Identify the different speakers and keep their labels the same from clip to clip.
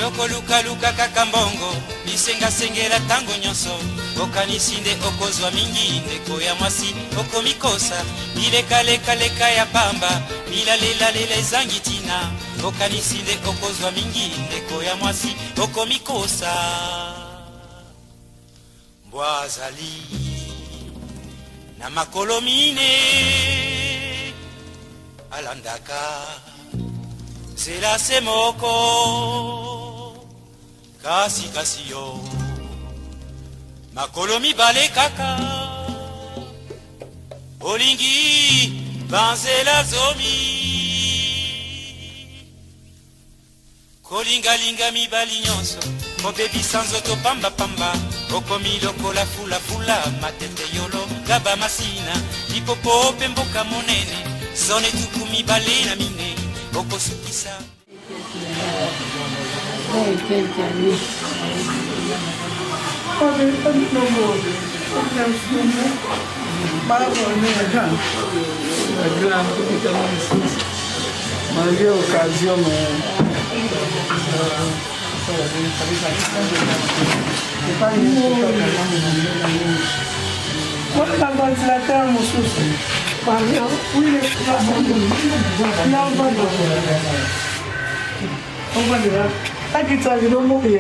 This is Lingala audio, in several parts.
Speaker 1: Yokolukaluka kaka mbongo, bisengasengela ntango nyonso, okanisi nde okozwa mingi. Ndeko ya mwasi, okomikosa, bilekalekaleka ya pamba, bilalelalela ezangi ntina, okanisi nde okozwa mingi. Ndeko ya mwasi, okomikosa. Mbwa azali na makolo mine, alandaka nzela se moko, kasi kasi yo makolo mibale kaka, olingi banzela zomi. Kolingalinga mibali nyonso, kobebisa nzoto pambapamba, okomi lokola fulafula, Matete, Yolo, Ngaba, Masina, Lipopo mpe mboka monene, zone 24, okosukisa.
Speaker 2: Malgré occasion, mais wana ventilateur mosusu. Akitisa biloko ye.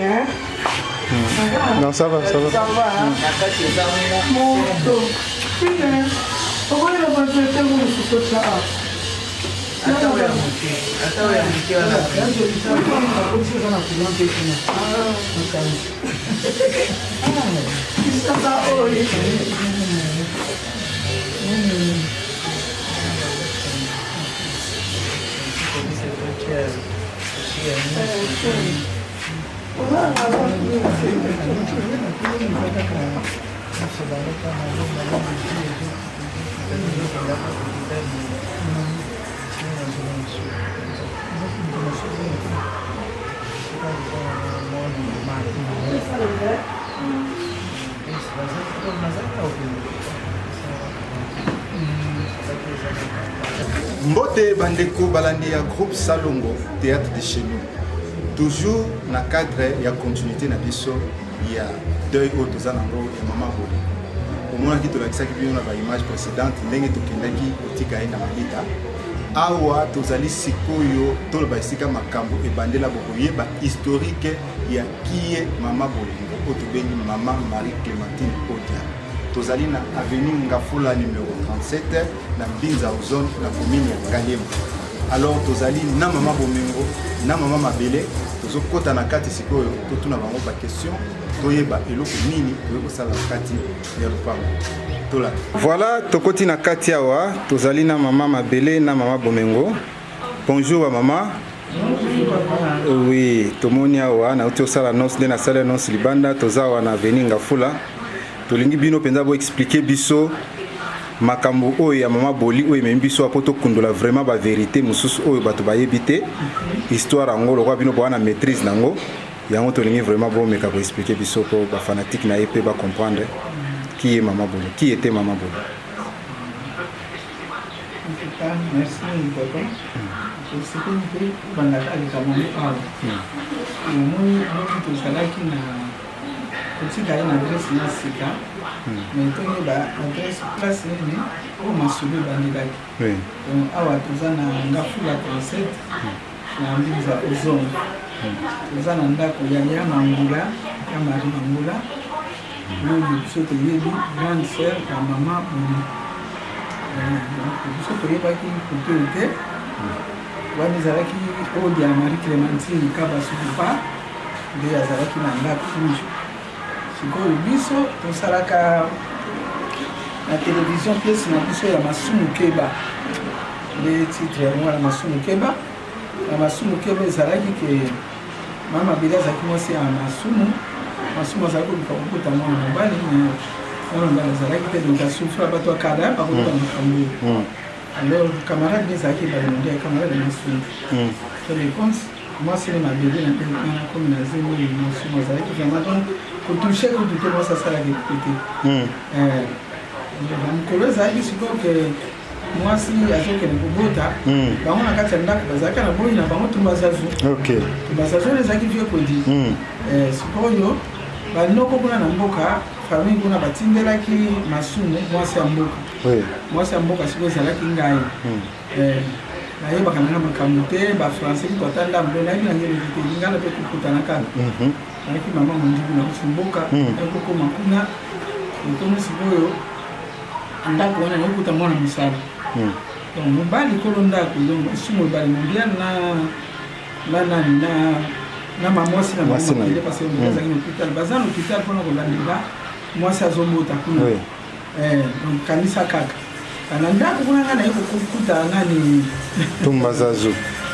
Speaker 3: Non, ça va, ça va.
Speaker 2: Ça va, hein? Moto. Okoki na ventilateur mosusu otya awa.
Speaker 4: Ata oyo ya moke, ata oyo ya moke wana.
Speaker 3: Mbote bandeko balandi ya groupe Salongo Théâtre de chez nous, toujours na cadre ya continuité na biso ya deuil oyo toza nango ya mama Boli. Omonaki tolakisaki bino na baimage précédente ndenge tokendaki kotika ye na malita. Awa tozali sikoyo, toloba esika makambo ebandela, bokoyeba historique ya kiye mama Bolingo oyo tobengi mama Marie Clémentine Odia. Tozali na avenue Ngafula numéro 37 na Mbinza Ozone, na commune ya Ngaliema. Alors tozali na mama Bomengo na mama Mabele, tozokɔta na kati sikoyo, totuna bango baquestion, toyeba eloko nini toyei kosala na kati ya lopango. Tola voilà, tokoti na kati awa, tozali na mama Mabele na mama Bomengo. Bonjour ba mama. Oui, tomoni awa nauti osala annonce, nde nasali annonce libanda. Toza awa na avenue Ngafula. Tolingi bino mpenza boexpliquer biso makambo oyo ya mama Boli oyo ememi biso apo tokundola vraiment bavérité mosusu oyo bato bayebi te, histoire yango. Lokola bino boza na maîtrise nango, yango tolingi vraiment bomeka koexpliquer biso mpo bafanatike na ye mpe bacomprendre qui est mama Boli, qui était mama Boli.
Speaker 2: En tout cas, merci mingi papa. Tosepeli mpe kobandaka likambo yango awa. Omoni, lobi tozalaki na kotika ye na adresse na sika, mais toyeba adresse place nini oyo masolo ebandelaki. Donc awa toza na Ngafula 37 na Mbinza Ozone. Toza na ndako ya ya Mangula, ya Marie Mangula oyo biso toyebi, grande sœur ya mama Boli. Donc biso toyebaki kote oyo te, wana ezalaki oyo ya Marie Clémentine Kabasukupa nde azalaki na ndako rouge. Sikoyo biso tosalaka na télévision pièce na biso ya Masumu Keba, nde titre yango wana, Masumu Keba. Na Masumu Keba ezalaki ke mama Mabele azalaki mwasi ya Masumu. Masumu azalaki koluka kokota mwana mobali, mais mwana mobali azalaki te, donc asufra. Bato ya kala bakoluka makambo oyo. Alors camarade nde ezalaki ebale, ya camarade ya Masumu. So le compte mwasi ne Mabele na mpe wana komi na zemi oyo Masumu azalaki vraiment, donc kotouche kutu te, mwasi asalaki ekupe te. Mokolo ezalaki sikoyo ke Mwasi azokende kobota bango na kati ya ndako, bazalaki na boyi na bango Tumba Zazu. Tumba Zazu wana ezalaki vieux Kodi. Sikoyo banoko kuna na mboka, famille kuna batindelaki masumu mwasi ya mboka. Mwasi ya mboka sikoyo ezalaki ngai. Nayebaka nanga makambo te, bafrançais kutu ata ndambo nayebi na ngai eloki te, lingala mpe kokutana kaka. Nayaki mama mondibu na kutu mboka, nakokoma kuna, ekomi sikoyo ndako wana nakokuta mwana mosala. Donc mobali kolo ndako, donc Masumu Ebale Mondial na nani na mamwasi na
Speaker 3: Mwasi na ye.
Speaker 2: bango, parce que azalaki na hôpital, baza na hôpital mpona kolandela mwasi azobota kuna. Donc kanisa kaka na ndako kuna, ngai naye kokuta nani?
Speaker 3: Tumba Zazu.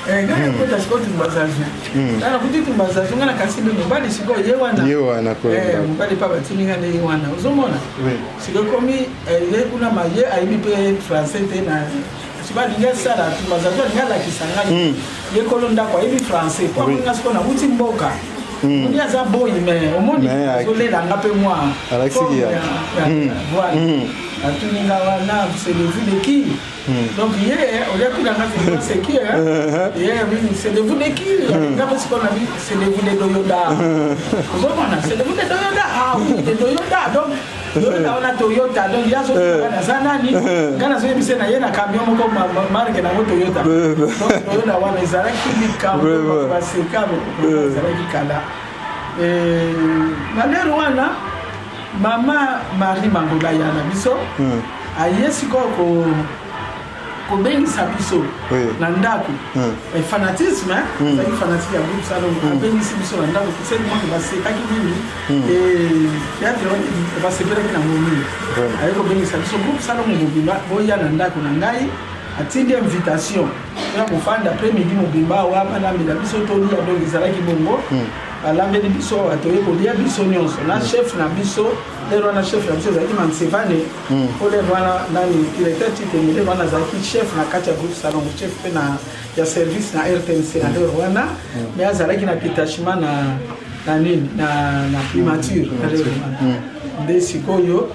Speaker 2: Ngai nakota sikoyo Tumba Zazu. Ngai nakuti Tumba Zazu, ngai nakasi nde mobali sikoyo ye wana.
Speaker 3: Ye wana koyo.
Speaker 2: Mobali mpe batindi ngai nde ye wana, ozomona. Sikoyo ekomi ye kuna, ma ye ayebi mpe français te. Na sikoyo alingi asala Tumba Zazu, alingi alakisa ngai ye kolo ndako ayebi français po amoni nga sikoyo nauti mboka. Omoni aza boyi, mais omoni
Speaker 3: Mais,
Speaker 2: azolela nga mpe mwa
Speaker 3: Alakisiki
Speaker 2: forme voilà. Atuni nga wana: "C'est le vous de qui?" Donc ye olia tuna nga: "C'est qui?" Ye: "Oui, c'est le vous de qui?" Nga mpe sikoyo nabi: "C'est le vous de Toyota." Ozomona, "C'est le vous de Toyota." "Ah oui, de Toyota." Donc Toyota wana, Toyota, donc ye azotuna naza nani. Nga nazoyebisa na ye na camion moko marque nango Toyota. Donc Toyota wana ezalaki likambo, baseka, ezalaki kala. Na lero wana mama Marie Mangola ya na biso aye sikoyo kobengisa biso na ndako. Fanatisme, azalaki fanatique ya groupe Salongo. Abengisi biso na ndako, seulement basekaki mingi, théâtre basepelaki nango mingi. Aye kobengisa biso groupe Salongo mobimba: "Boya na ndako na ngai." Atindi invitation ya kofanda après midi mobimba awa, balambela biso, tolia. Donc ezalaki bongo, balambeli biso awa, toye kolia biso nyonso na chef na biso. Lero wana chef na biso ezalaki Mansevane. Po lero wana nani, directeur Titenge, lero wana azalaki chef na kati ya groupe Salongo, chef mpe na ya service na RTNC na lero wana, mais azalaki na détachement na nini, na primature na lero wana. Nde sikoyo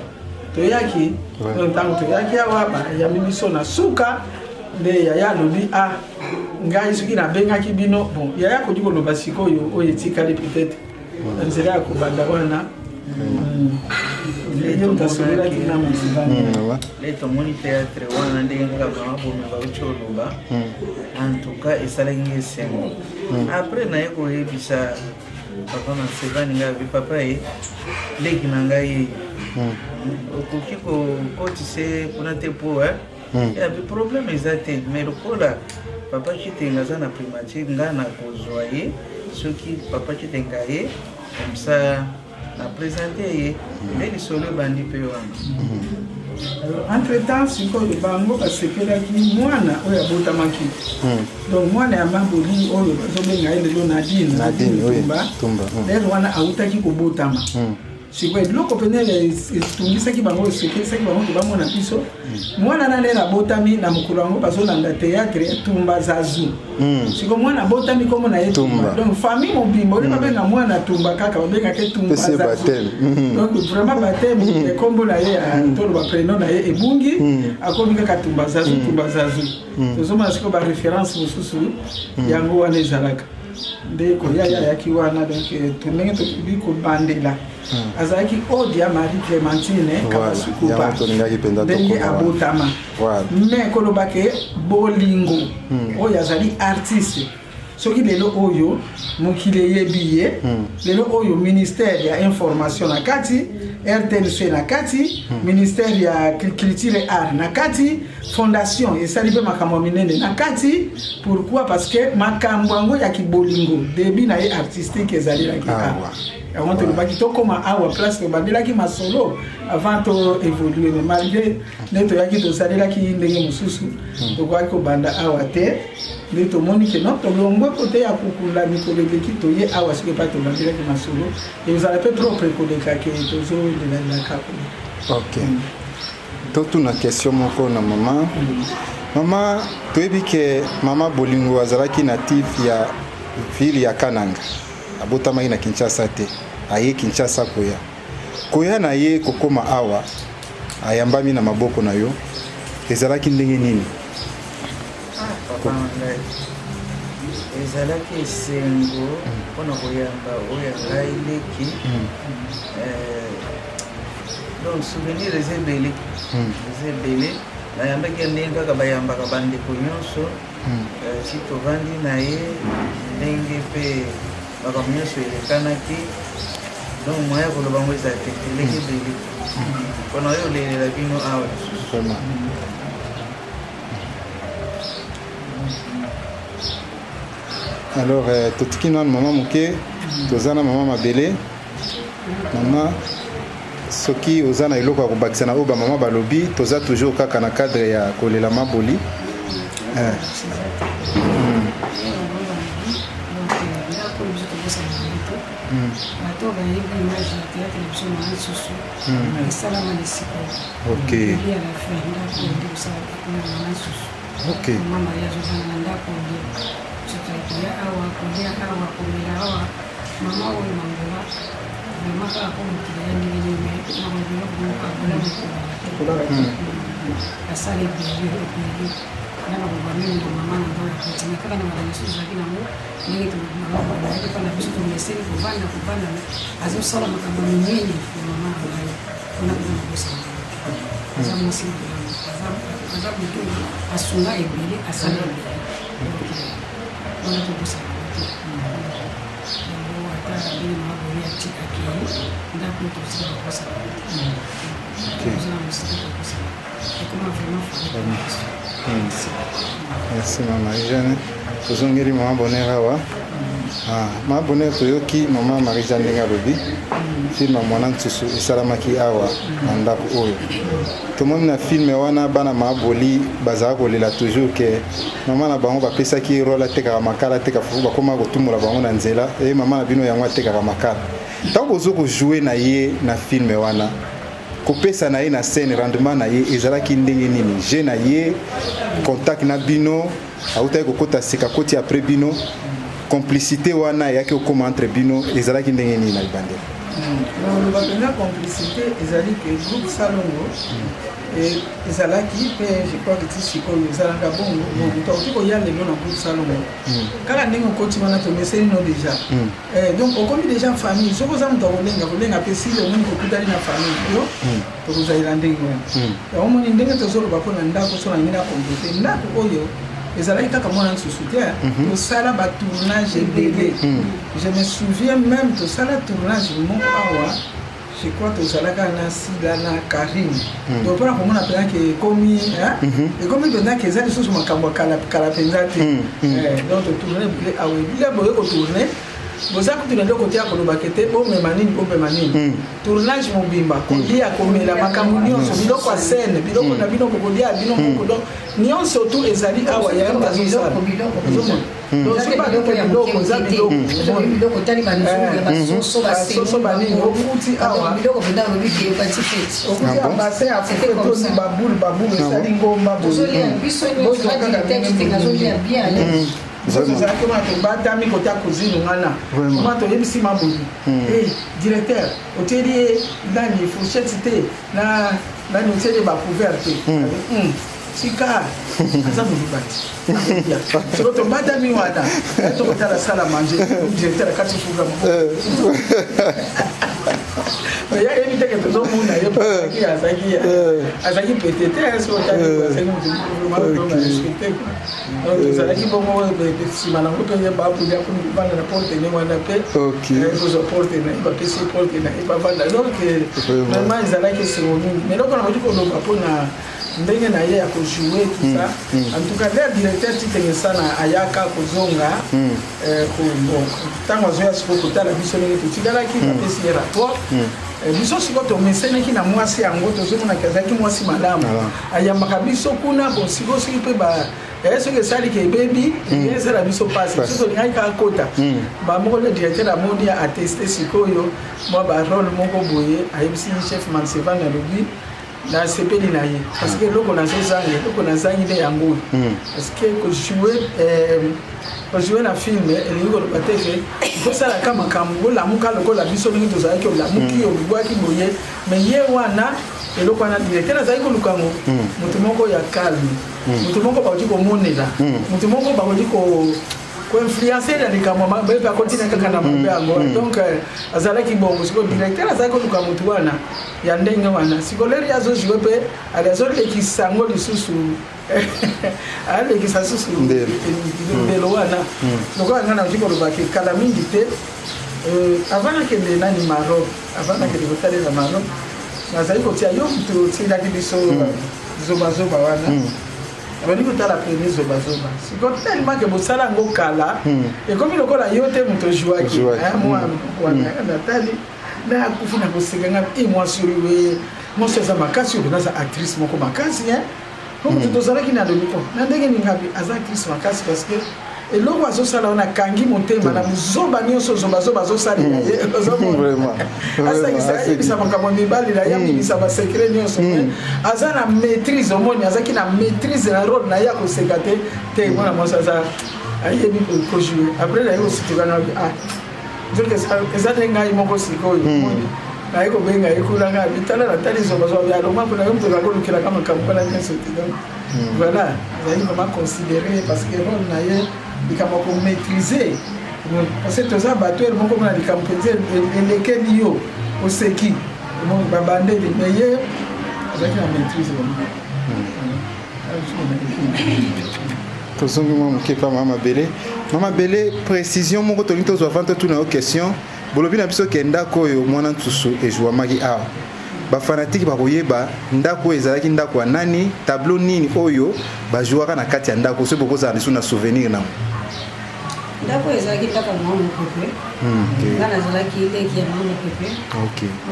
Speaker 2: toyaki. Donc ntango toyaki awa, bayambi biso na suka. Nde yaya alobi: "A ngai soki nabengaki bino." Bon, yaya akoki koloba sikoyo oyo etikali, peut-être na nzela ya kobanda wana. Ye moto asololaki na Mosibani.
Speaker 4: Le tomoni théâtre wana, ndenge kaka mama Bomi bauti oloba, en tout cas esalaki ngai esengo. Après naye koyebisa papa Mansevani, ngai abi: "Papa, ye leki na ngai ye, okoki kokotisa ye kuna te?" Po abi: "Problème eza te, mais lokola papa Citenga aza na primature, ngai na kozwa ye. Soki papa Citenga ye, comme ça na présente ye." Nde lisolo ebandi mpe wana.
Speaker 2: Entre temps sikoyo bango basepelaki mwana oyo abotamaki, donc mwana ya Maboli oyo bazobenga ye lelo Nadine.
Speaker 3: Nadine, oui.
Speaker 2: Tumba.
Speaker 3: Tumba.
Speaker 2: Lelo wana awutaki kobotama. Sikoyo eloko pene etungisaki bango, esekelisaki bango ke bamona biso mwana na ndenge abotami na mokolo yango, bazolanda théâtre ya Tumba Zazu. Sikoyo mwana abotami, kombo na ye Tumba.
Speaker 3: Tumba.
Speaker 2: Donc famille mobimba oyo babenga mwana Tumba, kaka babengaka ye Tumba
Speaker 3: Pesi ye
Speaker 2: Zazu.
Speaker 3: baptême.
Speaker 2: Donc vraiment baptême, kombo na ye ya toloba prénom na ye ebungi, akomi kaka Tumba Zazu. Tumba Zazu, tozomona sikoyo baréférence mosusu yango wana ezalaka nde koya ayaki wana. Donc ndenge tokoki kobandela, azalaki ode ya Marie Clémentine Kabasukupa.
Speaker 3: Yango tolingaki mpenza
Speaker 2: ndenge
Speaker 3: tokoma wana.
Speaker 2: abotama. Mais koloba ke bolingo oyo azali artiste, soki lelo oyo mokili eyebi ye, lelo oyo ministère ya information na kati, RTNC na kati, ministère ya culture et art na kati, fondation esali mpe makambo ya minene na kati. Pourquoi? Parce que makambo yango ya kibolingo, début na ye artistique ezalelaki
Speaker 3: Awa.
Speaker 2: awa. Yango tolobaki tokóma awa, place tobandelaki masolo avant to évolue. Mais malgré nde toyaki, tosalelaki ndenge mosusu, tokokaki kobanda awa te. Nde tomoni ke no tolongwe kote ya kokunda mikolo eleki, toye awa soki epai tobandelaki masolo, ezala mpe propre koleka ke tozolelalelaka koleka.
Speaker 3: Ok, totuna question moko na mama. Mama, toyebi ke mama Bolingo azalaki native ya ville ya Kananga, abotamaki na Kinshasa te. Aye Kinshasa, koya na ye kokóma awa, ayambami na maboko na yo. Ezalaki ndenge nini?
Speaker 4: Ah, papa na ngai, ezalaki esengo mpona koyamba oyo ya ngai leki. Donc souvenir eza ebele, eza ebele. Nayambaki ye ndenge kaka bayambaka bandeko nyonso. Si tovandi na ye ndenge mpe makambo nyonso elekanaki, donc moyen ya koloba yango eza te, eleki ebele mpona oyo olelela bino awa lisusu.
Speaker 3: Vraiment. Alors totiki nanu mama moke, toza na mama Mabele. Mama, soki oza na eloko ya kobakisa na oyo bamama balobi, toza toujours kaka na cadre ya kolela maboli.
Speaker 5: Ndako oyo biso tobosana yango te. Bato oyo bayebi image ya théâtre na biso mama lisusu esalama na esika oyo ya la fin, ndako oyo nde kosala kuna mama lisusu. Mama Maria azovanda na ndako nde biso tozali koya awa, kolia awa, komela awa. Mama oyo mangola vraiment, kaka po mokili ya ndenge nini, mais na biloko moko abola mokolaka te, asala ebele ebele. Nga na koloba meme na mama na ngai ya koti, mais kaka na barelation tozalaki nango, ndenge mama ayaki mpa na biso, tomeseni kovanda kovanda, azosala makambo minene na mama na ngai mpona mpenza nabosana. Aza mwasi malamu, aza motu asunga ebele, asala ebele, donc wana tobosana te yango. Ata ndenge mama boli ati akei, ndako tosila kobosana te, tozala mosika, tobosana, ekoma vraiment famille.
Speaker 3: Merci mama Jeanne. Tozongeli mama Bonheur awa. Ah, mama Bonheur, toyoki mama Marie Jeanne ndenge alobi film ya Mwana Nsusu esalamaki awa na ndako oyo. Tomoni na film wana bana Maboli bazala kolela toujours ke mama na bango bapesaki ye role atekaka makala, ateka fufu, bakoma kotumbola bango na nzela. E mama na bino yango atekaka makala. Ntango bozo kojouer na ye na film wana, kopesa na ye na scène, rendement na ye ezalaki ndenge nini? Je na ye contact na bino, autaki kokota sika, koti après bino, complicité wana eyaki kokóma entre bino ezalaki ndenge nini na libandela?
Speaker 2: Nakoloba mpenza complicité ezali ke groupe Salongo ezalaki mpe, je crois que ti sikoyo ezalaka bongo. Bon, moto akoki koya lelo na groupe Salongo, kaka ndenge okoti wana, tomeseni no déjà. Donc okomi déjà famille. Soki oza moto akolenga kolenga mpe, sili omoni kokutani na famille yo, tokozalela ndenge wana. Yango omoni ndenge tozoloba mpo na ndako. So nangi na compléter, ndako oyo ezalaki kaka mwana nsusu te, tosala batournage ebele. Je me souviens même tosala tournage moko awa, je crois tozalaka na Sila na Karine. Donc mpona komona mpenza ke ekomi, ekomi mpenza ke eza lisusu makambo ya kala kala mpenza te. Donc totourne ebele awa, ebile boye kotourne, boza kutu na eloko te ya kolobaka te bomema nini, bomema nini. Tournage mobimba, kolia, komela, makambo nyonso, biloko ya scène, biloko na bino bokolia bino moko, donc nyonso tu ezali awa. Ya moto azosala, ozomona. Donc soki
Speaker 5: biloko ya
Speaker 2: biloko eza biloko
Speaker 5: biloko, otali banzungu ya basoso.
Speaker 2: Basoso, banini, okuti awa.
Speaker 5: Biloko mpenza olobi ke okati feti.
Speaker 2: Okuti
Speaker 3: Ah bon?
Speaker 2: bassin ya
Speaker 5: C'était
Speaker 2: fufu
Speaker 5: comme
Speaker 2: etondi
Speaker 5: ça.
Speaker 2: baboule, baboule esali ngomba boye.
Speaker 5: Tozolia biso nyonso.
Speaker 2: Bozwa kaka
Speaker 5: na
Speaker 2: ndenge
Speaker 5: nazolia bien à l'aise.
Speaker 2: Biso tozalaki wana, tobatami kota cuisine wana.
Speaker 3: Vraiment.
Speaker 2: Oma toyebisi maboli: "Eh, directeur, otieli ye nani fourchette te na nani, otieli ye bacouvert te." Sika aza moluba te, akolia. Siko tobatami wana, tokotala salle à manger, directeur akati fufu ya maboko. Ya yebi teke tozomona ye azalaki pete te. So otali, azalaki moto vraiment respecté quoi. Donc tozalaki bongo. Nsima nango mpe ye babuli akomi kovanda na porte ne wana mpe kozwa porte na ye, bapesi ye porte na ye, bavanda. Donc vraiment ezalaki esengo mingi. Mais eloko nakoki koloba mpona ndenge na ye ya kojouer, tout ça, en tout cas l'air directeur Titenge Sana ayaka kozonga, bon, ntango azoya sikoyo kotala biso ndenge totikalaki, bapesi ye rapport. Biso sikoyo tomesenaki na mwasi yango, tozomonaki azalaki mwasi malamu, ayambaka biso kuna. Bon, sikoyo soki mpe ba soki esaliki ebebi, esala biso mpasi. Biso tolingaki kaka kota bamoko. Le directeur amoni, ateste sikoyo mwa barole moko boye, ayebisi chef Mansevan, alobi: "Nasepeli na ye, parce que eloko nazozanga, eloko nazangi nde yango oyo." Parce que kojouer na film elingi koloba te ke tosalaka makambo olamuka lokola biso ndenge tozalaki, olamuki, olibwaki boye. Mais ye wana Eloko wana directeur azali koluka yango, moto moko ya calme, moto moko bakoki komonela, moto moko bakoki koinfluencer na likambo mabe mpe akontina kaka na mabe yango. Donc azalaki bongo. Sikoyo directeur azalaki koluka motu wana ya ndenge wana. Sikoyo l'heure azojouer mpe ale azolekisa yango lisusu, alekisa susu ndelo wana. Lokola ngai nakoki kolobaki kala mingi te, avant nakende nani Maroc, avant nakende kotalela Maroc, nazali kotia yo motu otindaki biso zobazoba wana. Abandi kotala premier zobazoba. Siko tellement ke bosala yango kala, ekomi lokola yo te moto ojouaki wana. Natali na akufi na koseka. Nga e mwasi oyo, mwasi aza makasi oyo, aza actrice moko makasi. Po moto tozalaki na lobi o na ndenge ningabi aza actrice makasi, parce que eloko azosala wana akangi motema na buzoba nyonso zobazoba azosalela ye, asangisa, ayebisa makambo ya mibali na ye, abimisa basecrets nyonso. Aza na maîtrise. Omoni, azalaki na maîtrise na rôle na ye, akoseka te te. Mwana mwasi aza, ayebi kojouer. Après naye kosituka na ah, donc eza nde ngai moko. Sikoyo omoni, naye kobenga ye kuna, ngai bitala natali zobazoba ya loma mpona yo moto ozakolukelaka makambo wana nyonso te. Donc voilà, azali vraiment considéré parce que rôle na ye, likambo ya komaîtriser, parce que toza bato ere moko mona likambo mpenza elekeli yo, oseki babandeli, mais ye azalaki na maîtrise vraiment.
Speaker 3: Tozongi mwa moke pa Mama Mabele. Mama Mabele, précision moko tolingi tozwa avant totuna yo question. Bolobi na biso ke ndako oyo Mwana Nsusu ezwamaki awa, bafanatiques bakoyeba ndako oyo ezalaki ndako ya nani, tableau nini oyo bajouaka na kati ya ndako, soki bokozala lisusu na souvenir nango.
Speaker 5: Ndako oyo ezalaki ndako ya Mama Mopepe. Nga nazalaki leki ya Mama Mopepe.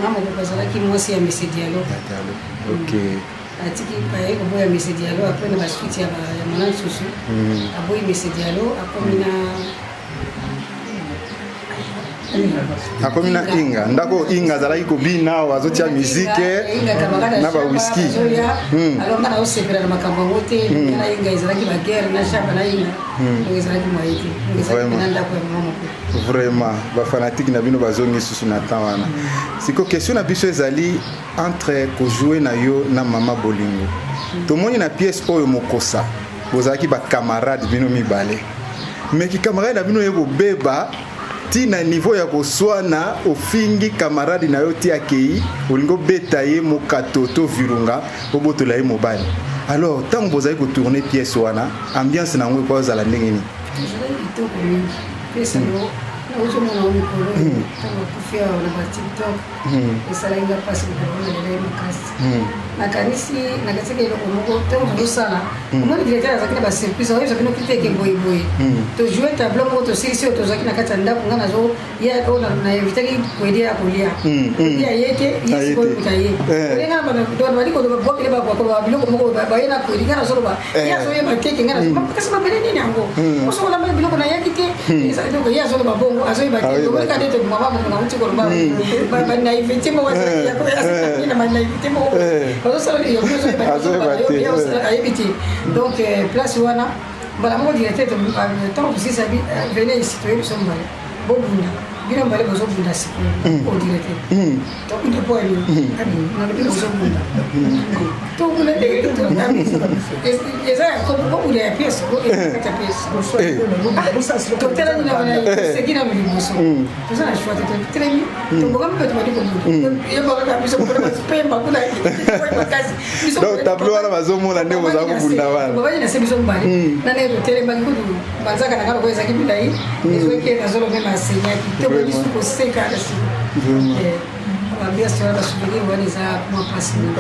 Speaker 5: Mama Mopepe azalaki mwasi ya Monsieur Diallo. Atiki, baye koboya Monsieur Diallo après na basuite ya Mwana Nsusu. Aboyi Monsieur Diallo, akomi na
Speaker 3: Akomi na Inga, ndako Inga azalaki kobina awa, azotia musique na bawiski.
Speaker 5: Alors nga naosepela na makambo yango te. Nga na Inga ezalaki baguerre na Shaba na Inga, donc ezalaki moye te. Donc ezalaki na ndako ya Mama Mopepe.
Speaker 3: Vraiment, bafanatiques na bino bazongi susu na temps wana. Siko question na biso ezali entre kojouer na yo na Mama Bolingo. Tomoni na pièce oyo Mokosa, bozalaki bacamarade bino mibale, mais kicamarade na bino ye kobeba ti na niveau ya koswana. Ofingi camarade na yo ti akei, olingi obeta ye mokato to virunga, obotola ye mobali. Alors ntango bozali kotourner pièce wana, ambiance na yango ekozala ndenge nini?
Speaker 5: Ezalaki kitoko mingi. Pièce yango naozomona ngo mikolo ntango akufi awa na baTikTok, esalaki nga mpasi. Mikolo nalela ye makasi. Nakanisi, nakanisaki eloko moko. Ntango tozosala, omoni directeur azalaki na basurprise, aoyebisa bino kiteke boyeboye. Tojoue tableau moko, tosilisi oyo tozalaki na kati ya ndako. Nga nazo ye oyo na invitaki koyedia ya kolia, kolia ye te. Ye sikoyo moto aye olenga na bali koloba, bwakele bakoloba biloko moko baye na koyedi. Nga nazoloba, ye azoyeba teke nga kasi babele nini yango osokola biloko nayaki te. Ye azoloba bongo, azoyeba te. Omeka nde mama moko nauti koloba banaïveté moko, na banaïveté moko bazosala, ayebi te. Donc place wana, mbala moko directeur, ntango tosilisa, venez ici, toyebi biso mbale bobunda, bino mbale bozobunda. Sikoyo o directeur, tobunda po ani nalobi bozobunda, tobunda ndenge eza ya bobunda ya pièce kati ya pièce. Totelami na seki nano liboso, toza na choix te. Totelemi, tobokami mpe tobandi kobunda. Yebakaka biso pemba kuna makasi.
Speaker 3: Donc tableau wana bazomona nde boza kobunda wana.
Speaker 5: Babandi na se, biso mibale na ndenge totelemaki kutu, banzaka na nga lokola ezalaki milai, ezwaki nazolomema, asenyaki, tobandi su koseka na sima. Bambiance wana, basouvenir wana eza mwa mpasi mingi.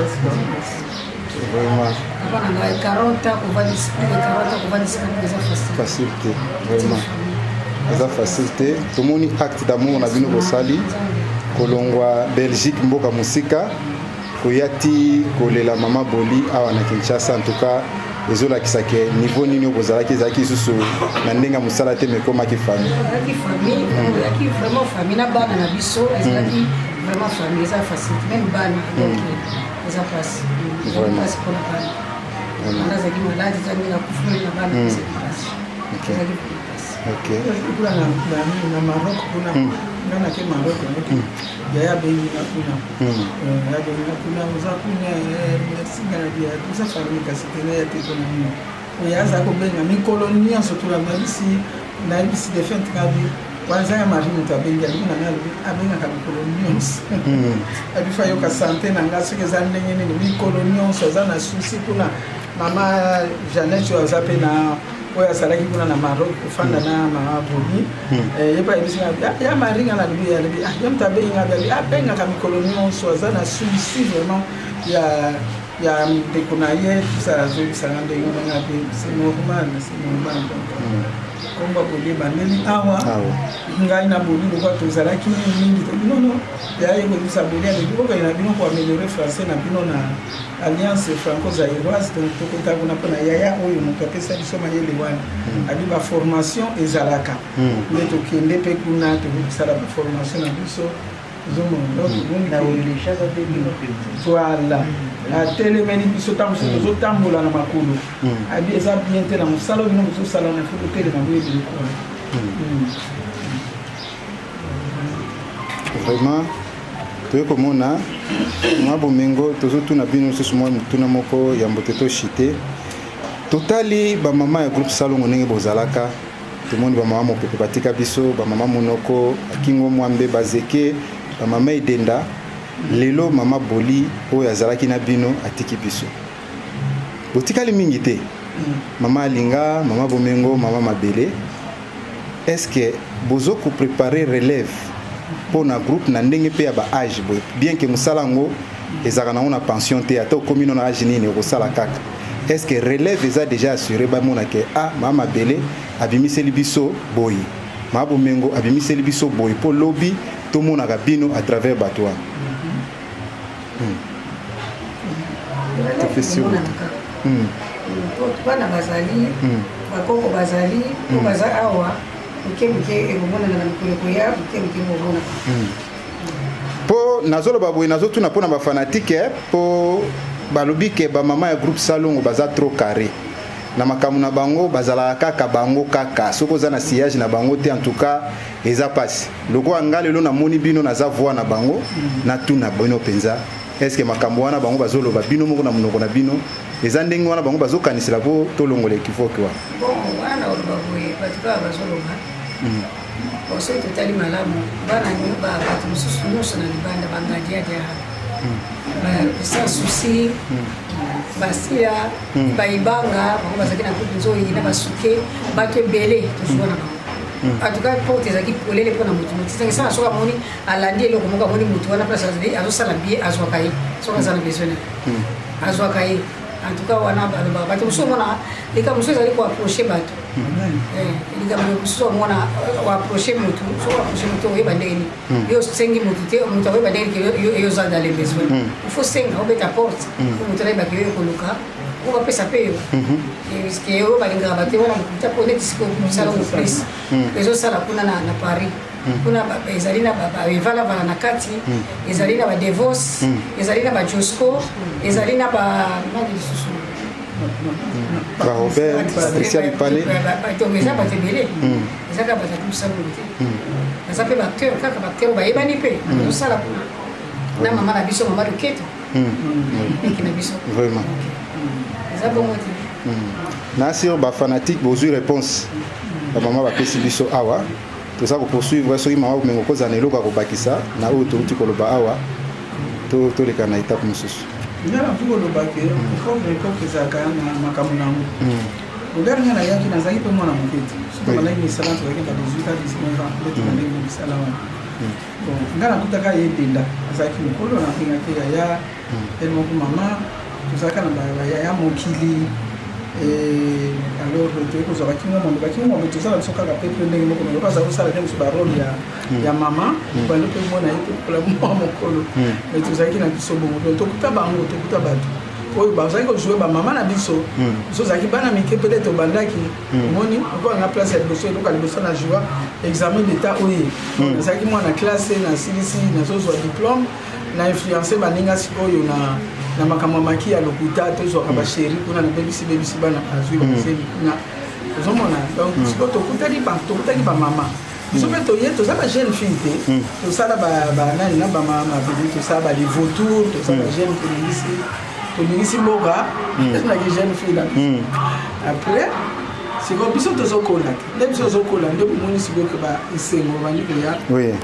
Speaker 3: Vraiment.
Speaker 5: Papa na ngai, 40 ans kovandisa, plus de 40 ans kovandisa moko eza facile.
Speaker 3: Facile te, vraiment eza facile te. Tomoni acte d'amour na bino bosali, kolongwa Belgique, mboka mosika, koya ti kolela Mama Boli awa na Kinshasa. En tout cas ezolakisa ke niveau nini oyo bozalaki, ezalaki lisusu na ndenge ya mosala te, mais ekomaki famille.
Speaker 5: Ezalaki famille, ezalaki vraiment famille na bana na biso. Ezalaki vraiment famille. Eza facile, même bana, donc eza mpasi, mpasi mpona bana. Wana azalaki malade, eza ndenge akufi na bana, ezalaki mpasi, ezalaki vraiment mpasi.
Speaker 2: Kuna na Maroc kuna. Nga nake Maroc nayoki yaya abengi nga kuna. Abengi nga kuna, oza kuna, merci. Nga na bia toza famille, kasi te naya te mpona nini oyo aza kobenga mikolo nyonso. Tuna nayebisi, nayebisi défunte ngabi wana eza ya Marie, moto abengi, alobi na ngai, alobi abengaka mikolo nyonso, abi fa yoka santé na nga soki eza ndenge nini. Mikolo nyonso aza na souci kuna. Mama Jeannette oyo aza mpe na oyo azalaki kuna na Maroc kofanda na mama Boni, ye mpe ayebisi nga ya Marie. Nga nalobi, alobi ye moto abengi nga, abi abengaka mikolo nyonso, aza na souci vraiment ya ndeko na ye. Tusa azoyebisanga ndenge wana mpe c'est normal, c'est normal. Donc kombo Boli ebandeli awa. Ngai na Boli lokwa tozalaki mingi, nono ya ye koyebisa Boli, alobi bokende na bino koaméliorer français na bino na Alliance franco zaïroise. Donc tokota kuna mpona yaya oyo moto apesa biso mayele wana, abi baformation ezalaka nde tokende mpe kuna, tokosala baformation na biso. Ozomona, voilà, atelemeli biso ntango mosusu tozotambola na makolo, abi eza bien te na mosala oyo bino bozosala na faut kotelema boye biloko wana.
Speaker 3: Vraiment, toye komona mwa bomengo. Tozotuna bino lisusu mwa motuna moko ya mbote. Toshite totali bamama ya groupe Salongo ndenge bozalaka. Tomoni bamama mopepe batika biso, bamama monoko, bakingo mwambe, bazeke, bamama edenda. Lelo mama Boli oyo azalaki na bino atiki biso, botikali mingi te, mama Alinga, mama Bomengo, mama Mabele. Est ce que bozo kopréparer relève mpo na groupe na ndenge mpe ya baâge boye? Bien que mosala yango ezalaka nango na pension te, ata okomi no na âge nini, okosala kaka. Est ce que relève eza déjà assuré? Bamona ke ah, mama Mabele abimiseli biso boye, mama Bomengo abimiseli biso boye, mpo lobi tomonaka bino à travers bato wana. Topesi yo.
Speaker 5: Bana bazali, bakoko bazali, po baza awa. Moke moke ekomonana na mikolo ekoya, moke moke komonana.
Speaker 3: Mpo nazoloba boye, nazotuna mpo na bafanatiques, mpo balobi ke bamama ya groupe Salongo baza trop carré na makambo na bango, bazalaka kaka bango kaka. Soki oza na sillage na bango te, en tout cas eza mpasi. Lokola nga lelo namoni bino, naza voix na bango, natuna bino mpenza: est ce que makambo wana bango bazoloba, bino moko na monoko na bino, eza ndenge wana bango bazokanisela? Mpo tolongola équivoque wana.
Speaker 5: Bon, wana oloba boye, bato kaka bazoloba. Bon, soki totali malamu, bana bato mosusu nyonso na libanda, bangadiadia, sans souci, basila, bayibanga, bango bazalaki na groupe Nzoi na basuke, bato ebele tozwa na bango. En tout cas, porte ezalaki polele mpona motu motu. Esala soki amoni, alandi eloko moko, amoni motu wana place azosala bie, azwaka ye. Soki aza na besoin na ye, azwaka ye. En tout cas, wana balobaka bato mosusu, omona likambo mosusu ezali koapprocher bato. Likambo mosusu, omona oapprocher motu, soki oapprocher motu, oyeba ndenge nini yo osengi motu te, moto akoyeba ndenge nini yo oza dans les besoins. Il faut senga, obeta porte po moto ayebaki yo koluka po bapesa mpe yo, puisque oyo balingaka bato wana lokuta. Mpo neti sikoyo mosala ngo plus ezosala kuna na Paris kuna, ezali na baevalavala na kati, ezali na badevos, ezali na bajosco, ezali na banani lisusu?
Speaker 3: Barobert, Patricia Bipale.
Speaker 5: Donc eza bato ebele, eza kaka bato ya mosalongo te, baza mpe baacteur, kaka baacteur bayebani mpe bazosala kuna na mama na biso, mama Loketo, leki na biso.
Speaker 3: Vraiment.
Speaker 5: Eza bongo te.
Speaker 3: Na sur bafanatiques, bozwi réponse bamama bapesi biso awa. Toza kopoursuivre. Soki mama Bomengo kozala na eloko ya kobakisa na oyo touti koloba awa, toleka na étape mosusu.
Speaker 2: Nga nakoki koloba ke époque époque ezalaka na makambo na yango. Regarde, nga nayaki, nazalaki mpe mwana moke te. Soki tobandaki misala, tozalaki ba 18 à 19 ans nde tobandaki misala wana. Bon, nga nakutaka ye denda, azalaki mokolo, nabengaki yaya ele moko mama. Tozalaka na bayaya mokili. Alors toyei kozwa bakingo mwambe, bakingo mwambe tozala biso kaka pe mpe ndenge moko moko aza kosala te mosu barôle ya mama, bando mpe mwana ye mpe kola mwa mokolo. Mais tozalaki na biso bongo. Donc tokuta bango, tokuta bato oyo bazalaki kojouer bamama na biso. Biso ozalaki bana mike, peut-être tobandaki. Omoni, okoyanga place ya liboso, eloko ya liboso na joua, examen d'état oye nazalaki mwana classe, nasilisi, nazozwa diplôme, na influence baninga sikoyo na makambo ya maki ya lokuta. Tozwaka bachéri kuna, nabebisi bebisi bana, bazwi bazeli kuna, ozomona. Donc sikoyo tokutaki bamama. Biso mpe toye, toza ba jeune fille te, tosala banani na bamama mabele, tosala ba les vautours, toza ba jeune, toningisi mboka naki jeune fille na biso. Après sikoyo biso tozokola te, nde biso tozokola nde bomoni sikoyo ke ba esengo babandi koya,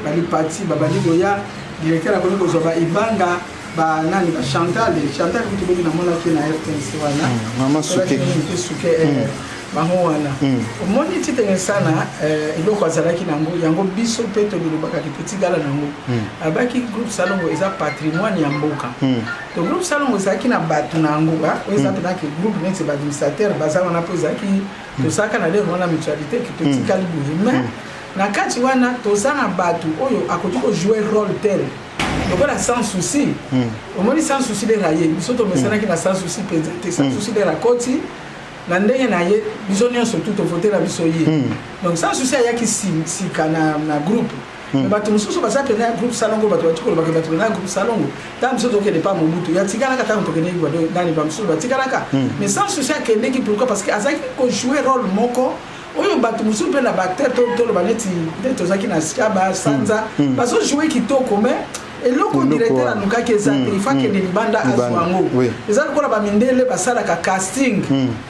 Speaker 2: balipati babandi koya, directeur akomi kozwa baibanga, banani, bachantal. Chantal kutu boki namonaki na RTNC wana.
Speaker 3: Mama Suke.
Speaker 2: Mpe Suke, bango wana omoni titenge sana eloko azalaki nango yango, biso mpe tolobaka ke totikala nango. Abaki groupe Salongo eza patrimoine ya mboka. To groupe Salongo ezalaki na bato na yango, oyo eza mpenza ke groupe neti baadministrateur baza wana, mpo ezalaki tosalaka na lere wana mutualité ke totikali boye. Mais na kati wana toza na bato oyo akoki kojouer rôle tel lokola Sans Souci. Omoni Sans Souci lera ye, biso tomesanaki na Sans Souci mpenza te. Sans Souci lera akoti na ndenge na ye, biso nyonso tu tovotela biso ye. Donc Sans Souci ayaki sika na groupe. Mais bato mosusu baza pene ya groupe Salongo, bato bati kolobaka bato pene ya groupe Salongo. Ntango biso tokende pa Mobutu, yatikalaka, ntango tokendeki nani, bamosusu batikalaka. Mais Sans Souci akendeki, pourquoi? Parce que azalaki kojouer rôle moko oyo bato mosusu mpe na baacteur, toloba neti nde tozalaki na Siaba Sanza, bazojouer kitoko, mais eloko directeur alukaki eza te. Ifa akende libanda, azwa yango. Eza lokola bamindele basalaka casting,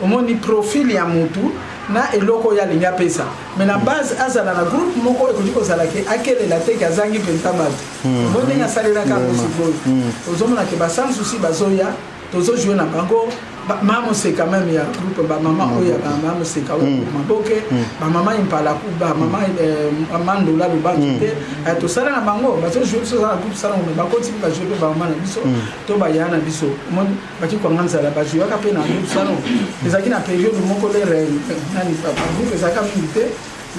Speaker 2: omoni profil ya motu na eloko oyo alingi apesa, mais na base azala na groupe moko ekoki kozala ke akelela te ke azangi mpenza bato. Omoni ndenge asalelaka yango. Sikoyo ozomona ke baSans Souci bazoya, tozojouer na bango, mama Moseka même ya groupe, bamama oyo ya bamama Moseka oyo maboke, bamama Impalaku, bamama Mandola Lubanzu te, tosala na bango, bazojouer. Biso oza na groupe Salongo, mais bakoti mpe bajouer mpe bamama na biso to baya na biso. Omoni bakikwanga nzala bajouaka mpe na groupe Salongo. Ezalaki na période moko lere nani, bagroupe ezalaka mingi te.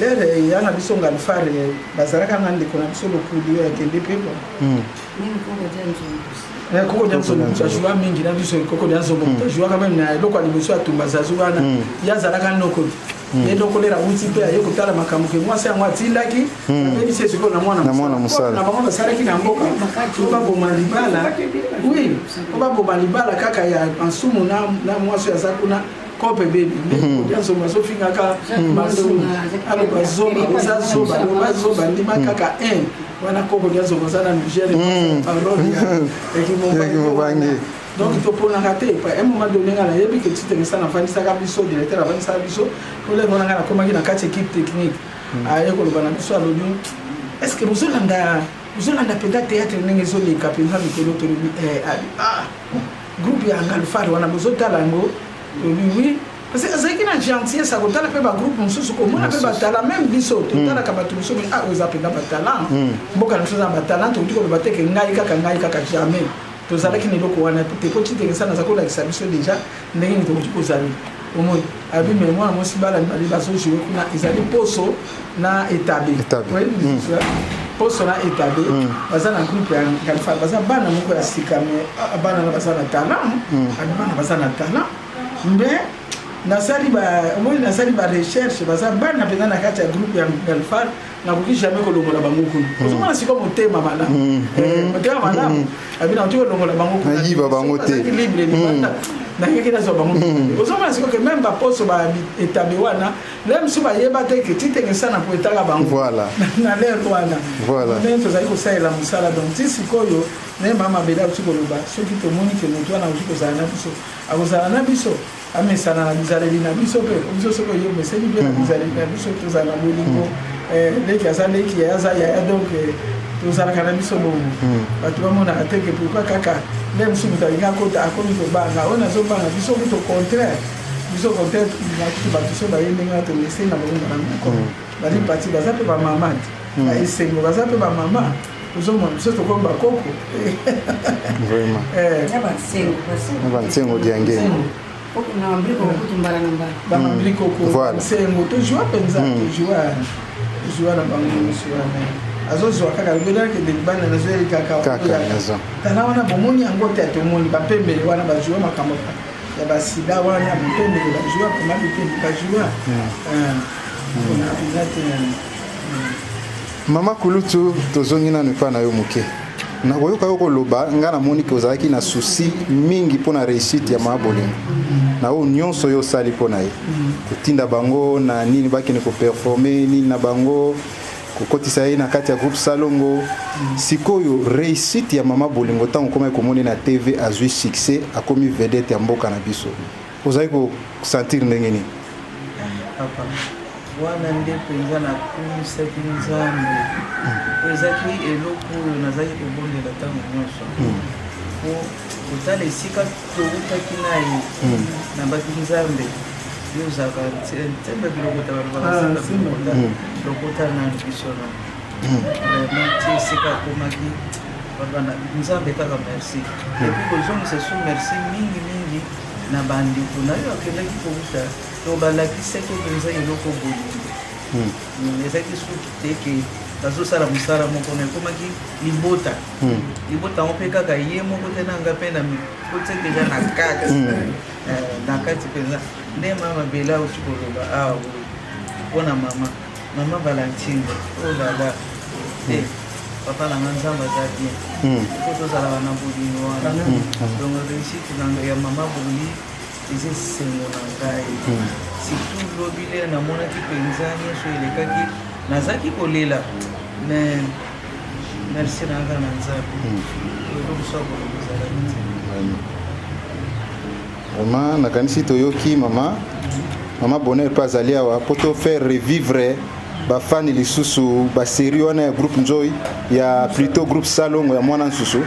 Speaker 2: Lere ya na biso Ngalfare bazalaka na ndeko na biso Lokuli oyo akende mpe bon. Koko dia Nzombo moto ajoua mingi na biso. Koko dia Nzombo moto ajouaka même na eloko ya liboso ya Tumba Zazu wana, ye azalaka noko te. Ye noko lera awuti mpe aye kotala makambo ke mwasi yango atindaki, abebisi sikoyo na mwana na bango basalaki na mboka po baboma libala. Oui, po baboma libala kaka ya Masumu na mwasi oyo aza kuna kope bebi. Nde dia Nzombo azofingaka Masumu, aloba zoba, oza zoba, loba zoba, ndima kaka 1 wana. Koko dia Nzombo aza na Niger, parole ya Kimobange. Donc toponaka te. Un moment donné nga nayebi ke titengesa nafandisaka biso, directeur afandisaka biso po lelo wana nga nakomaki na kati équipe technique. Aye koloba na biso, alobi: "Est ce que bozolanda mpenza théâtre ndenge ezoleka mpenza mikolo?" Tolobi: "Ah, groupe ya Ngalfar wana bozotala yango?" Tolobi: "Oui." Parce que azalaki na gentillesse akotala mpe bagroupe mosusu, komona mpe batala. Même biso totalaka bato mosusu, ah, oyo eza mpenza batalent, mboka na biso eza na batalent. Tokoki koloba te ke ngai kaka, ngai kaka, jamais. Tozalaki na eloko wana te po Titekesa naza kolakisa biso déjà ndenge nini tokoki kozali. Omoni abi me mwana mwasi bala mibale bazojouer kuna, ezali Poso na Etabe. Poso na Etabe baza na groupe ya Ngalfa, baza bana moko ya sika, mais bana na baza na talent. Abi bana baza na talent, mais nasali omoni, nasali barecherche, baza bana mpenza na kati ya groupe ya Ngalfar, nakoki jamais kolongola bango kuna. Ozomona sikoyo motema malamu, motema malamu. Abi nakoki kolongola bango.
Speaker 3: Nayiba bango te.
Speaker 2: Libre libanda, nakeki nazwa bango. Ozomona sikoyo ke même baposo baetabe wana, le mosusu bayeba te ke titengesa na po etaka bango na lere wana. Ndenge tozali kosalela mosala, donc ti sikoyo ndenge mama Mabele auti koloba, soki tomoni ke motu wana akoki kozala na biso, akozala na biso, amesana na bizaleli na biso. Mpe biso soki oye omeseni mpe na bizaleli na biso, tozala na bolingo, leki aza leki, yaya aza yaya, donc tozalaka na biso bongo. Bato bamonaka te ke pourquoi kaka nde mosusu moto alingi akota akomi kobanga oyo nazobanga. Biso kutu contraire, biso contraire kutu, bato so baye ndenge wana, tomeseni na bango mbala moko. Balipati baza mpe bamama te, baesengo baza mpe bamama. Ozomona biso tokomi bakoko.
Speaker 3: Vraiment, bansengo diange.
Speaker 2: Bamambrikoko, nsengo, tozwa mpenza, tozwa na bango nyonso wana. Azozwa kaka lobelakende libanda, nazoyeli kaka tala wana. Bomoni yango te? Tomoni bapembele wana bazwa makambo ya basida wana, bapembele bazwa koma bipembe bazwa mpenza te.
Speaker 3: Mama Kulutu, tozongi nanu epai na yo moke. Nakoyoka yo koloba, ngai namoni ke ozalaki na souci mingi mpo na réussite ya Mama Bolingo na oyo nyonso oyo osali mpo na ye, kotinda bango na nini, bakende koperformer nini na bango. Kokotisa ye na kati ya groupe Salongo. Sikoyo réussite ya mama Bolingo, ntango okomaki komoni na TV azwi succès, akomi vedette ya mboka na biso, ozali kosentir ndenge nini?
Speaker 4: Papa, wana nde mpenza nakumisaki Nzambe, po ezalaki eloko oyo nazalaki kobondela ntango nyonso, po kotala esika toutaki na ye. Nabaki Nzambe, yo ozalaka nzembe bilokota, balobaka nzembe bilokota, lokota nanu biso na vraiment ti esika akomaki. Bana Nzambe kaka merci. Et puis kozongisa su merci mingi mingi na bandeko na yo akendaki kouta to balakisaki mpenza eloko bolingo. Ezalaki suki te ke bazosala mosala moko na ekomaki libota. Libota yango mpe kaka ye moko te, na nga mpe na kotia deja na kati, na kati mpenza. Nde mama Bela auti koloba awa mpona mama Valentine. Oh lala te, papa na nga, Nzambe aza bien, po tozalaka na bolingo wana. Donc réussite ya mama Boli eza esengo na ngai, surtout lobi le namonaki mpenza nyonso elekaki, nazalaki kolela, mais merci na kaka na Nzambe. Eloko so akoloba ezalaki te.
Speaker 3: Vraiment, nakanisi toyoki mama Bonheur mpe azali awa mpo to faire revivre bafani lisusu basérie wana ya groupe Nzoi, ya plutôt groupe Salongo ya Mwana Nsusu.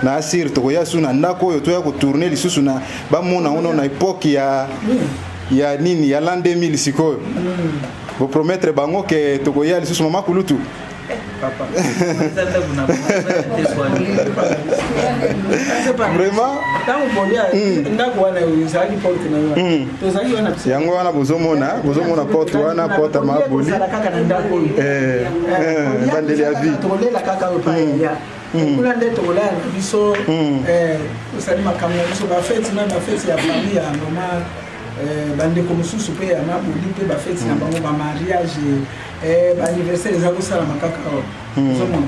Speaker 3: Na asire tokoya su na ndako oyo, toya kotourner lisusu na bamona ono na époque ya nini, ya l'an 2000. Sikoyo bopromettre bango ke tokoya lisusu, mama Kulutu.
Speaker 4: Papa, eza ndako na bango.
Speaker 3: Vraiment.
Speaker 2: Ntango bolia ndako wana ezalaki porte na yo, tozalaki wana biso.
Speaker 3: Yango wana bozomona porte wana, porte ya maboli.
Speaker 2: Kozala kaka na ndako oyo.
Speaker 3: Ebandeli ya vie.
Speaker 2: Tokolela kaka oyo pa ya kuna nde tokolala na biso. Tosali makambo na biso, bafeti na bafeti ya famille ya mama, bandeko mosusu mpe ya maboli mpe bafeti na bango, bamariage, baanniversaire eza kosalama kaka awa. Ozomona,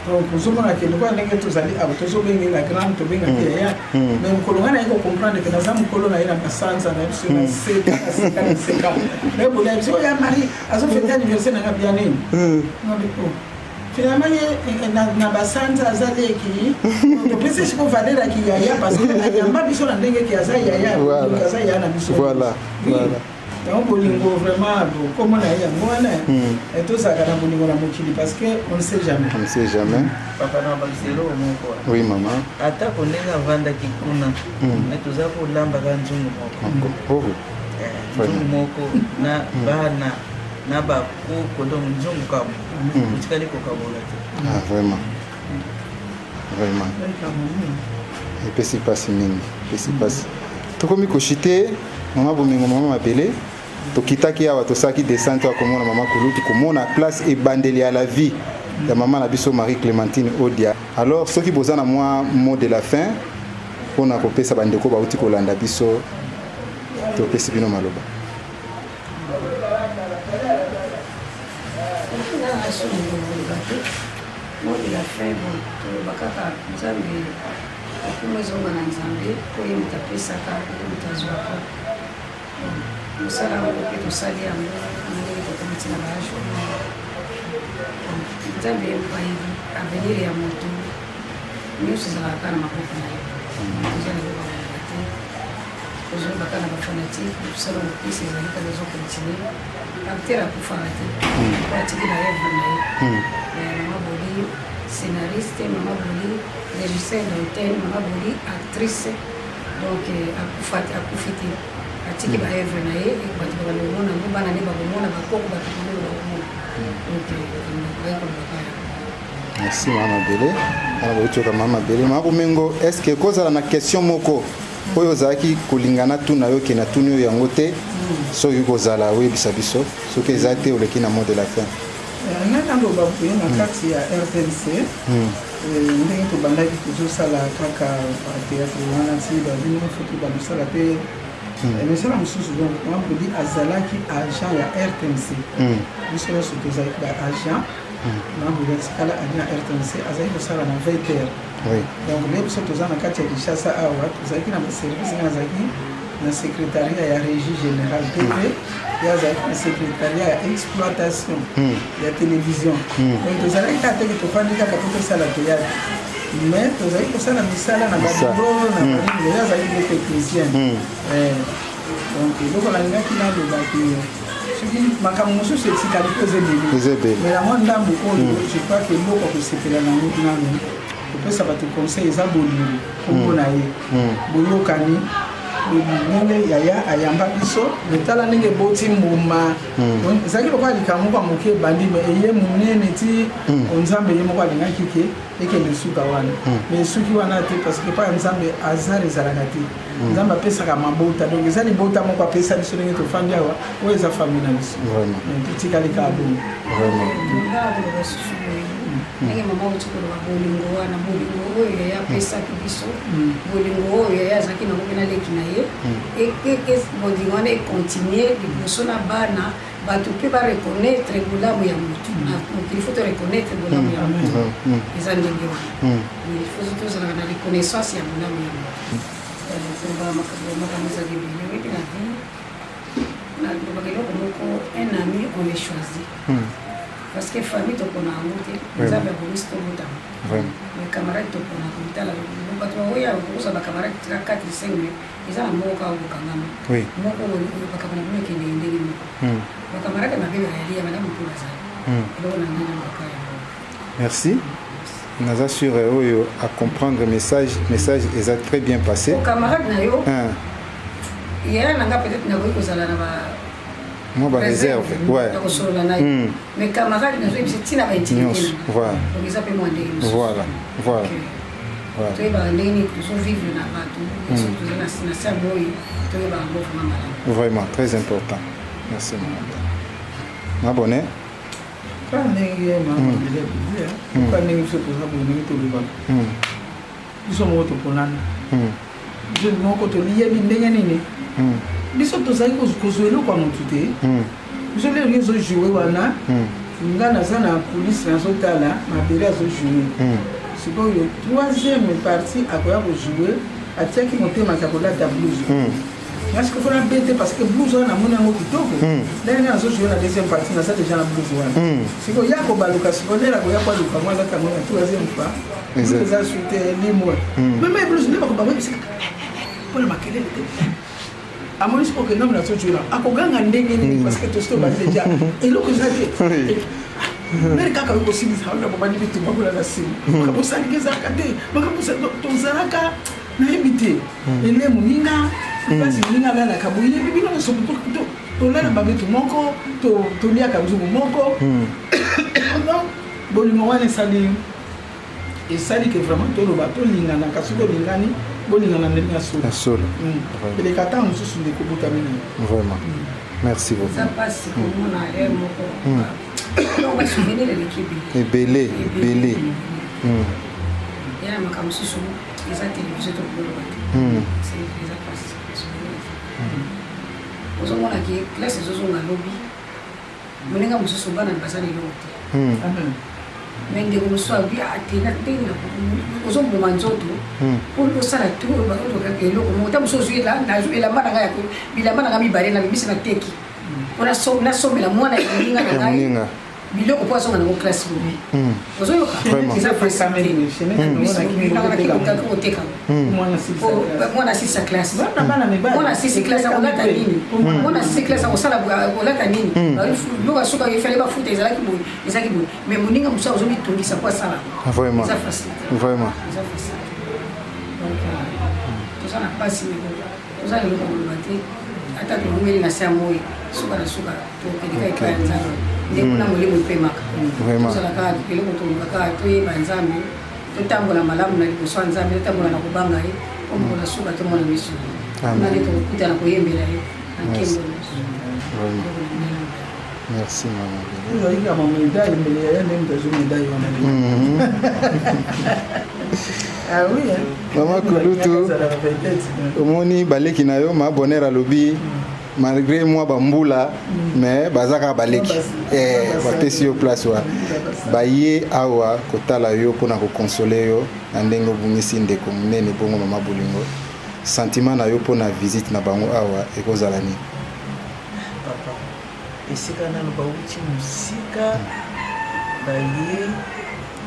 Speaker 2: donc ozomona ke lokola ndenge tozali awa, tozobengela grande, tobengaki yaya, mais mokolo ngai naye kocomprendre ke naza mokolo na ye na basanza na biso, na seka, na seka, na seka. Mais bolia biso oyo ya Marie azofete anniversaire nanga bia nini. Ngabi, oh. Finalement ye na basanza aza leki, topesi siko valeur aki yaya, parce que ayamba biso na ndenge ke aza yaya. Aza yaya na biso. Yango bolingo vraiment, komona ye yango wana. Tozalaka na bolingo na mokili, parce que on ne sait jamais.
Speaker 3: On ne sait jamais.
Speaker 4: Papa, na bakiselo moko.
Speaker 3: Oui, mama.
Speaker 4: Atako ndenge avandaki kuna, me toza kolambaka nzungu moko.
Speaker 3: Oh.
Speaker 4: Nzungu moko na bana na bakoko, donc nzungu kamo otikali kokabola te.
Speaker 3: Ah, vraiment, vraiment, epesi mpasi mingi, epesi mpasi. Tokomi koshite mama Bomengo, mama Mabele. Tokitaki awa, tosalaki descente ya komona mama Kulutu, komona place ebandeli ya la vie ya mama na biso Marie Clémentine Odia. Alors soki boza na mwa mot de la fin mpona kopesa bandeko bauti kolanda biso, topesi bino maloba.
Speaker 5: Nga so koloba te, mot de la fin. Bon, toloba kaka Nzambe, okuma ezonga na Nzambe, po ye moto apesaka, ye moto azwaka. Mosala yango mpe tosali yango na ndenge tokomi ntina baage oyo. Nzambe ye moko ayebi avenir ya moto nyonso, ezalaka kaka na maboko na ye. Toza na eloko koloba te, tozoloba kaka na bafanatiques, mosala mopesi ezali kaka, ezocontinue. Acteur akufaka te, po atiki na œuvre na ye. Mama Boli scénariste, mama Boli régisseur d'antenne, mama Boli actrice, donc akufa, akufi te, atiki baœuvre na ye. Bato bakanda komona yango, bana nde bakomona, bakoko, bato kololo bakomona. Donc bakoki koloba kaka yango.
Speaker 3: Merci mama Mabele. Wana bauti yoka mama Mabele, mama Bomengo. Est ce que kozala na question moko oyo ozalaki kolinga na tuna yo ke na tuni oyo yango te? Soki kozala, oyebisa biso. Soki eza te, oleki na mot de la fin.
Speaker 2: Nga naloba boye, na kati ya RTNC, ndenge tobandaki tozosala kaka théâtre wana ti babino foto bandosala mpe misala mosusu. Donc Maboli azalaki agent ya RTNC, biso nyonso tozalaki baagent. Maboli atikala agent ya RTNC, azalaki kosala na 20 heures. Donc nde biso toza na kati ya Kinshasa awa, tozalaki na baservice. Nga nazalaki na secrétariat ya régie générale TV, ye azalaki na secrétariat ya exploitation ya télévision. Donc tozalaki kaka teke tofandi kaka mpo tosala théâtre, mais tozalaki kosala misala na babiro na banini. Ye azalaki nde technicien. Donc eloko nalingaki naloba ke soki makambo mosusu etikali mpo eza
Speaker 3: Eza
Speaker 2: ebele,
Speaker 3: ebele.
Speaker 2: Mais yango ndambo oyo, je crois ke eloko ya kosepela nango nanu, kopesa bato conseil, eza bolingo, kombo na ye boyokani, ndenge yaya ayamba biso. Mais tala ndenge eboti mbuma. Donc, ezalaki lokola likambo moko ya moke ebandi, mais eye monene ti Nzambe ye moko alingaki ke ekende suka wana. Mais esuki wana te, parce que epai ya Nzambe hasard ezalaka te. Nzambe apesaka mabota, donc eza libota moko apesa biso. Ndenge tofandi awa, oyo eza famille na biso. Totikali kaka bongo.
Speaker 5: Nga koloba susu boye, ndenge mama oti koloba, bolingo wana, bolingo oyo yaya apesaki biso, bolingo oyo yaya azalaki nango mpe naleki na ye, bolingo wana econtinue liboso na bana. Bato mpe bareconnaître bolamu ya motu na mokili. Faut toreconnaître bolamu ya motu, eza ndenge wana. Il faut tozalaka na reconnaissance ya bolamu ya motu. Koloba makambo ezali ebele. Oyebi, na vie nalobaka eloko moko: un ami, on le choisit, parce que famille topona yango te. Nzambe abongisi tobotama, mais camarade topona kotala bato baoya. Okozwa bacamarade tika 4, 5, mais eza na moko kaka okokangama, moko bakambo na bino ekende ndenge moko. Bacamarade mabe bayali, ya malamu mpe bazali. Eloko na ngai nalobaka yango.
Speaker 3: Merci. Naza sûr oyo à comprendre message. Message eza très bien passé.
Speaker 5: Camarade na yo, yaya na nga, peut-être nakoki kozala na ba
Speaker 3: mwa baréserve, ouais.
Speaker 5: Ya kosolola na ye, mais camarade nazoyebisa ntina baintimité. Donc eza mpe mwa ndenge mosusu. Toyebaka ndenge nini tozovivre na bato. Soki toza na se ya boyi, toyebaka yango vraiment malamu.
Speaker 3: Vraiment très important. Merci, mama mabone.
Speaker 2: Kaka ndenge mama kaka ndenge biso toza boye, ndenge tolobaka, biso moko toponana, biso moko toliyebi ndenge nini biso tozali kozwa eloko ya motu te. Biso lelo ezojoue wana, nga naza na coulisse, nazotala mabele azojoue. Sikoyo troisième partie akoya kojoue, atiaki motema aza kolata blouse. Nga sikoyo fona bete, parce que blouse wana namoni yango kitoko. Ndenge nga nazojoue na deuxième partie, naza déjà na blouse wana. Sikoyo ya kobaluka, sikoyo ndenge nakoya koaluka ngo, alata yango na troisième fois, blouse eza su te, limwe même blouse. Nde bakoyebisaka mpona makelele te. Amoni sikoyo okendami nazojoue, akoganga ndenge nini? Parce que tosi tobandi déjà, eloko eza te. Mere kaka okosilisa wana, bobandi bitumba kuna na nsima. Makambo osaliki ezalaka te, makambo tozalaka nayebi te. Ele moninga mpasi, moninga alalaka, boyebi bino nyonso, tolala babetu moko, toliaka nzungu moko. Donc bolingo wana esali ke vraiment toloba tolinganaka. Soki olingani, bolingana ndenge ya
Speaker 3: Ya
Speaker 2: solo.
Speaker 3: Solo.
Speaker 2: Eleka ntango mosusu ndeko obotami na ye.
Speaker 3: Vraiment, merci beaucoup.
Speaker 5: Eza mpasi komona heure moko. Donc basouvenir eleki
Speaker 3: ebele.
Speaker 5: Ebele.
Speaker 3: Ebele.
Speaker 5: Ya na makambo mosusu eza télévision, tokoloba te. Eza mpasi, basouvenir. Ozomona ke classe ezozonga lobi, moninga mosusu bana baza na eloko te, mais ndeko mosusu abi atena ndenge ozoboma nzoto mpo osala tu eloko moko. Ta mosusu ozwi elamba na ngai, bilamba na ngai mibale na bimisi, na teki mpo nasombela mwana ya moninga na ngai
Speaker 3: moninga
Speaker 5: biloko mpo azonga nango classe boye. Ozoyoka, eza koteka mwana asisa classe. Mwana asisi classe akolata nini? Mwana asisi classe akosala, akolata nini? Biloko asuka efale bafuta, ezalaki boye, ezalaki boye, mais moninga mosusu azomitungisa po asala. Eza facile, eza facile. Donc toza na mpasi, mais toza na eloko koloba te. Ata tolongeli na se ya moi, suka na suka tokendeka epai ya Nzambe, nde kuna molimo epemaka. Tozala kaka, eloko toluka kaka, toyeba Nzambe, totambola malamu na liboso ya Nzambe, totambola na kobanga ye, po mokolo na suka tomona miso kuna, nde tokokutana koyembela ye na nkembo nyonso.
Speaker 3: Merci, mama.
Speaker 2: Ezalaki kama médaille mbele yaya nde moto azwi médaille wana. Ah oui, hein.
Speaker 3: Mama Kulutu, omoni baleki na yo, ma Bonheur alobi malgré mwa bambula, mais baza kaka baleki. Bapesi yo place wana, baye awa kotala yo mpona koconsoler yo na ndenge obungisi ndeko monene bongo, mama Bolingo. Sentiment na yo mpo na visite na bango awa ekozala nini?
Speaker 4: Papa, esika nano bawuti mosika baye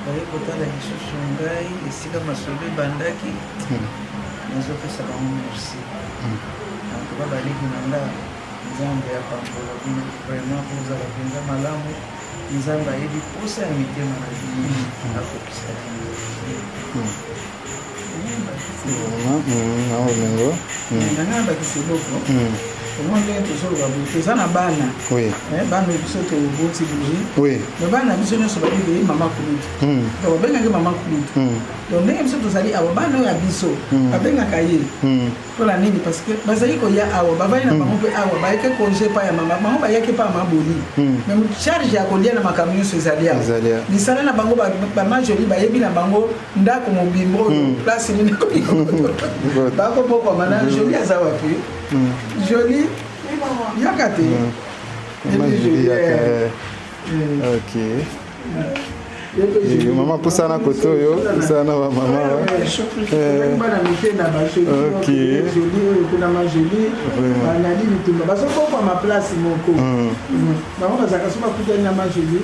Speaker 4: baye kotala lisusu ngai esika masolo ebandaki hmm. nazopesa bango merci hmm. antuka baleki na nga nzambe apambola bino vraiment bozala mpenza malamu nzambe ayebi mposa ya mitema na bino hmm. akokisa bino
Speaker 2: Nanga bakisi eloko omoi ndenge tozoloba boye toza na bana eh, bana oyo biso toboti boye me bana na biso nyonso bayebi ye mama kulutu hmm. donc babengaki mama kulutu hmm. donc ndenge biso tozali awa bana oyo ya biso hmm. babengaka ye mpo na nini parce que bazali koya awa bavandi na bango mpe awa bayaki congé epai ya mama bango bayaki epai ya maboli mais charge ya kolia na makambo nyonso ezali awa misala na bango bamajoli bayebi na bango ndako mobimba oyo hmm. place nini bakobokwama na joli aza wapi hmm. joli yaka te hmm.
Speaker 3: Ok mama pusana kote oyo pusana bamama
Speaker 2: bana mike na bajoli oyo kuna majoli banali bitumba bazobokwama place moko bango bazalaka so bakutani na majoli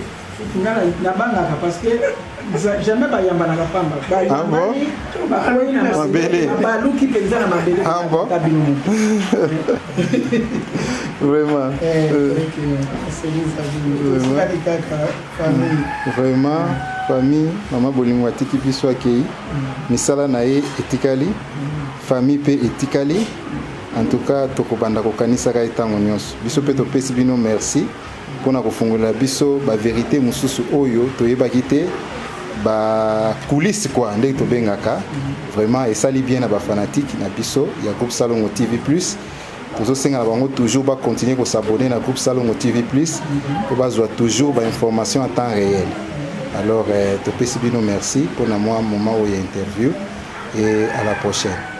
Speaker 2: nga nabangaka parce que jamais bayambanaka pamba bayambani bakwei na mabele baluki mpenza na mabele
Speaker 3: ah bon? bino moko vraiment eh, euh.
Speaker 2: kaka famille
Speaker 3: vraiment famille mama bolingo atiki biso akei mm. misala na ye etikali mm. famille mpe etikali en tout cas tokobanda kokanisaka ye ntango nyonso biso mpe topesi bino merci pona kofungolela biso ba verite mosusu oyo toyebaki te ba coulisses quoi ndenge tobengaka vraiment esali bien na ba fanatique na biso ya groupe Salongo TV plus tozosenga na bango toujours ba continuer ko s'abonner na groupe Salongo TV plus po bazwa toujours ba information à temps réel alors euh, topesi bino merci pona mwa moment oyo ya interview et à la prochaine.